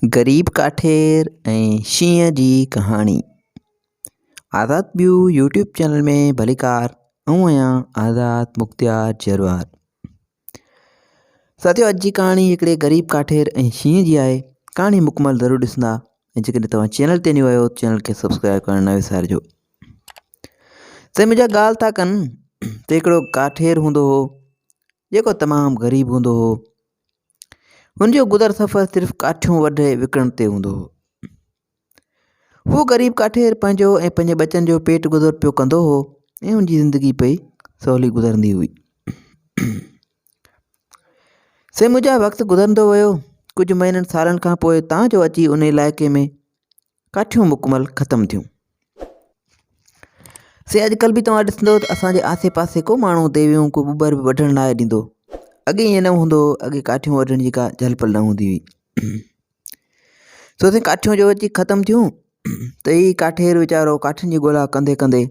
غريب ڪاٺير ۽ شينهن جي ڪهاڻي آزاد ٻيو يوٽيوب چينل ۾ ڀليڪار آئون آهيان آزاد مختيار جروار ساٿيو اڄ جي ڪهاڻي هڪڙي غريب ڪاٺير ۽ شينهن جي آهي ڪهاڻي مڪمل ضرور ڏسندا ۽ جيڪڏهن توهان چينل تي نيو آهيو چينل کي سبسڪرائب ڪرڻ نه وسارجو سائين منهنجا ڳالهه ٿا ڪن ته هڪڙو ڪاٺير هوندو هو جيڪو تمام غريب هوندو هو هن جو گذر سفر صرف ڪاٺيون وڍي وڪڻڻ تي هوندو هو. هو غريب ڪاٺير پنهنجو ۽ پنهنجي ٻچن جو پيٽ گذر پيو ڪندو هو ۽ هن جي زندگي پئي سولي گذرندي هئي. سي منهنجا وقت گذرندو ويو ڪجهه مهينن سالن کان پوء تان جو اچي ان علائقي ۾ ڪاٺيون مڪمل ختم ٿيون. سي اڄڪلهه به توهان ڏسندو ته اسان جي آسي پاسي ڪو ماڻهو ديويون ڪو ٻٻر به وڍڻ ناهي ڏيندو اڳي ائين نه هوندو هو اڳي ڪاٺيون وڍڻ جي ڪا جهل پل نه هوندي هئي سو سائين ڪاٺيون جو اچي ختم ٿيون ته هي ڪاٺير ويچارو ڪاٺين جي ڳولا ڪندي ڪندي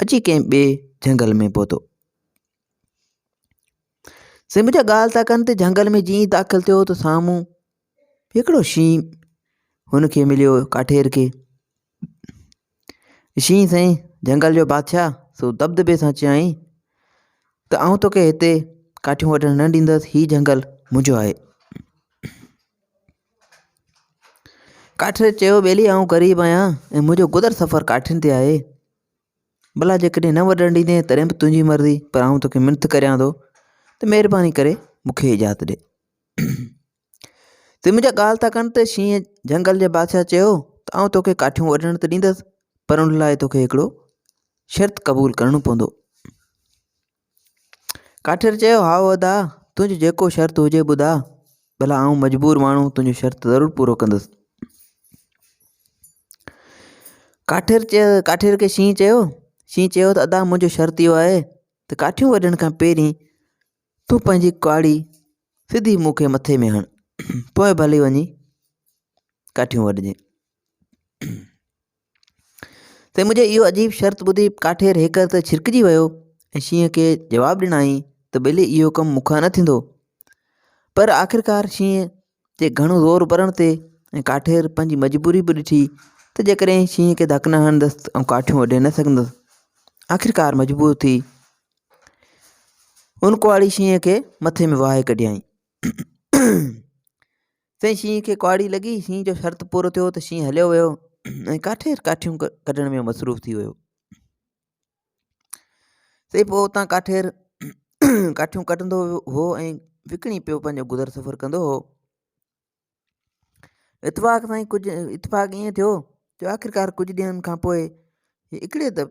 اچي ڪنهن ٻئي جهنگل ۾ پهتو سائين منهنجا ڳالهه ٿا ڪن ته جهنگل ۾ جيئن ئي داخل ٿيو ته سامهون هڪڙو شينهن هن کي مليو ڪاٺير کي شينهن سائين جهنگل جو بادشاهه سو دٻدٻي سان چيائين ته آئون توکي هتي ڪاٺيون وڍڻ نه ڏيندس هي جهنگل منهنجو آهي ڪاٺير چيو ٻيلي آئون غريب آهيان ۽ منهنجو گذر سفر ڪاٺين تي آهي ڀلا جيڪڏهن نه وڍڻ ڏيندين تڏهن به تنهنجي مرضي پر آئون توکي منٿ ڪريان ٿو ته مهرباني ڪري مونکي اجازت ڏي تي منهنجا ڳالهه ٿا ڪن ته شينهن جهنگل جي بادشاهه چيو ته آئون توکي ڪاٺيون وڍڻ ته ڏيندس پر ان لاء توکي هڪڙو شرط قبول ڪرڻو پوندو ڪاٺير چيو هائو ادا تنهنجو جيڪو شرط هجي ٻڌا ڀلا آئون مجبور ماڻهو تنهنجو شرط ضرور پورو ڪندس ڪاٺير چيو ڪاٺير کي شينهن چيو شينهن چيو ته ادا منهنجو شرط اهو آهي ته ڪاٺيون وڍڻ کان پهرين تون پنهنجي ڪهاڙي سڌي مون کي مٿي ۾ هڻ، پوء ڀلي وڃي ڪاٺيون وڍجين. سائين منهنجي اهو عجيب شرط ٻڌي ڪاٺير هيڪر ته ڇرڪجي ويو ۽ شينهن کي جواب ڏنائين ته ٻيلي اهو ڪم مون کان نه ٿيندو. پر آخرڪار شينهن جي گهڻو زور ڀرڻ تي ۽ ڪاٺير پنهنجي مجبوري به ڏٺي ته جيڪڏهن شينهن کي ڌڪ نه هڻندس ته آئون ڪاٺيون وڍي نه سگهندس. آخرڪار مجبور ٿي ان ڪهاڙي شينهن کي مٿي ۾ وهائي ڪڍيائين. سائين شينهن کي ڪهاڙي لڳي، شينهن جو شرط پورو ٿيو ته شينهن هليو ويو ۽ ڪاٺير ڪاٺيون ڪڍڻ ۾ مصروف ٿي ويو. سائين پوء اتان ڪاٺير ڪاٺيون ڪڍندو هو ۽ وڪڻي پيو پنهنجو گذر سفر ڪندو هو. اتفاق سائين ڪجهه اتفاق ائين ٿيو جو آخرڪار ڪجهه ڏينهن کان پوء هڪڙي ته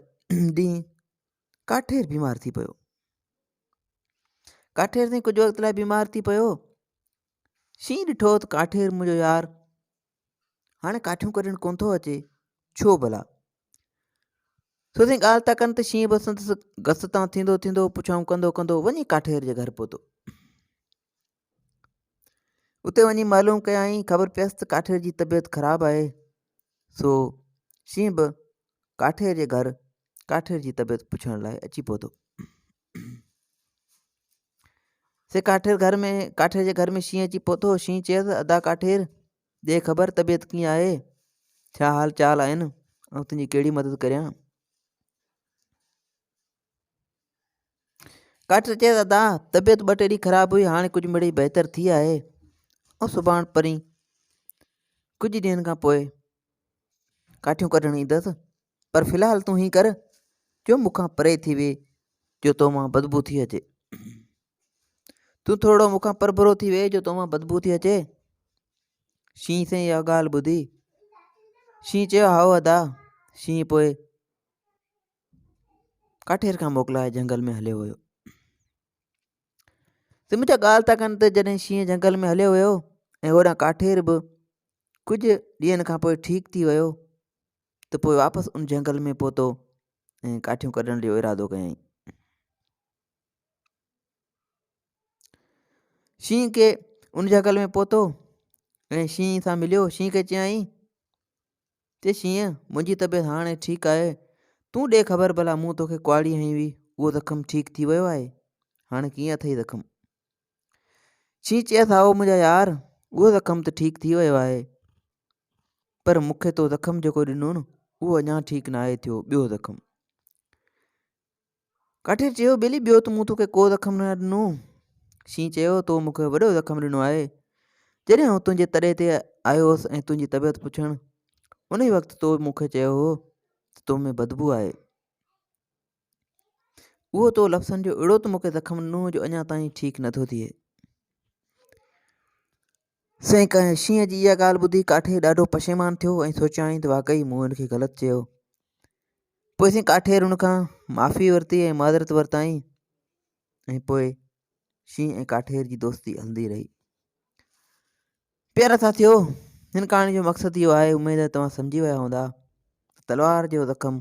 ڏينهن ڪاٺير بيمار ٿي پيو. ڪاٺير سائين ڪجهه وقت لاء بيمار ٿي پيو. شينهن ڏٺو ته ڪاٺير منهنجو يار هاڻي ڪاٺيون ڪڍڻ ڪونه ٿو اچي ڇو ڀلا؟ سو سائين ڳالهه ٿا ڪن ته شينهن به سندس گس تان ٿيندو ٿيندو پڇائون ڪندو ڪندو وڃي ڪاٺير جي گهر پهتو. اتي وڃي معلوم ڪيائين خبر پيس ته ڪاٺير جي طبيعت خراب آهي سو شينهن به ڪاٺير جي گهر ڪاٺير جي طبيعت پڇڻ لاء اچي پهتو. سي ڪاٺير گهر ۾ ڪاٺير جي گهر ۾ شينهن اچي پهتو. شينهن چيس ادا ڪاٺير ڏي خبر طبيعت ڪيئن آهي؟ ڇا حال چال آهن؟ آئون تنهنجي ڪهڙي مدد ڪريان؟ ڪاٺير چيس ادا طبيعت ٻه ٽي ڏينهن خراب هئي هاڻي ڪجهه مڙئي بهتر ٿي آهي ۽ سڀاڻ پرين ڪجهه ڏينهن کان پوء ڪاٺيون ڪڍڻ ايندس پر في الحال تون هي ڪر جو مون کان پري ٿي ويهه جو تو مان بدبو ٿي اچي. تون ٿورڙو مون کان پرڀرو ٿي ويهه جو تو مان بدبو ٿي اچي. شينهن سائين اها ڳالهه ٻڌي شينهن چيو هائو ادا. شينهن پوء ڪاٺير کان موڪلائي جهنگل ۾ هليو ويو. سي منهنجا ڳالهه ٿا ڪن ته جڏهن شينهن جهنگل ۾ هليو ويو ۽ هوڏانهن ڪاٺير به ڪجهه ڏينهن کان پوء ٺيڪ ٿي ويو ته پوء واپس ان جهنگل ۾ پهتو ۽ ڪاٺيون ڪڍڻ جو ارادو ڪيائين. شينهن کي ان جهنگل ۾ پهتو ۽ شينهن سان مليو. شينهن کي چيائين ته شينهن منهنجي طبيعت هاڻي ٺيڪ آهي، تون ڏي خبر ڀلا مون توکي ڪهاڙي هنئي هئي، اهو زخم ٺيڪ ٿي ويو آهي؟ هاڻي ڪيئن اٿئي زخم؟ شينهن چيس هائو منهنجا يار، اهو زخم ته ٺيڪ ٿي ويو آهي. پر مون کي تو زخم جيڪو ڏنو نه اهو اڃا ٺيڪ ناهي ٿيو ٻيو زخم. ڪاٺير چيو، ٻيلي ٻيو ته مون توکي ڪو زخم نه ڏنو. شينهن چيو، تو مون کي وڏو زخم ڏنو آهي. جڏهن آئون تنهنجي تڏي تي آيو هوس ۽ تنهنجي طبيعت پڇڻ، انهي وقت تو مون کي چيو هو ته تو ۾ بدبوء آهي. اهو تو لفظن جو اهڙو ته مون کي زخم ڏنو جو اڃا تائين ٺيڪ نٿو ٿئي. شينهن جي اها ڳالهه ٻڌي ڪاٺير ڏاڍو پشيمان ٿيو ۽ سوچيائين ته واقعي مون هن کي غلط چيو. پوء سائين ڪاٺير هن کان معافي ورتي ۽ معذرت ورتائين ۽ پوء شينهن ۽ ڪاٺير جي دوستي هلندي رهي. پيارا ساٿيو هن ڪهاڻي جو مقصد اهو آهي اميد آهي توهان سمجهي ويا هوندا ته تلوار جو زخم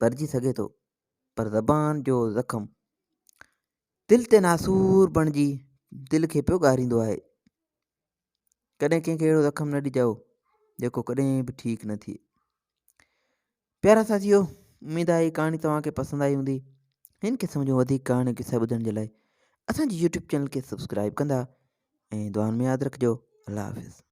ڀرجي سگهي ٿو پر زبان جو زخم دل تي ناسور بڻجي دل کي پيو ڳاريندو آهي. ڪڏهن ڪنهن کي اهڙو زخم نه ڏجائو جيڪو ڪڏهن به ٺيڪ نه ٿئي. پيارا ساٿيو اميد آهي هي ڪهاڻي توهان کي پسند آئي هوندي. هن قسم جون وڌيڪ ڪهاڻيون قصا ٻڌڻ جي لاء اسان جي يوٽيوب چينل کي سبسڪرائب ڪندا ۽ دعائن ۾ ياد رکجو. الله حافظ.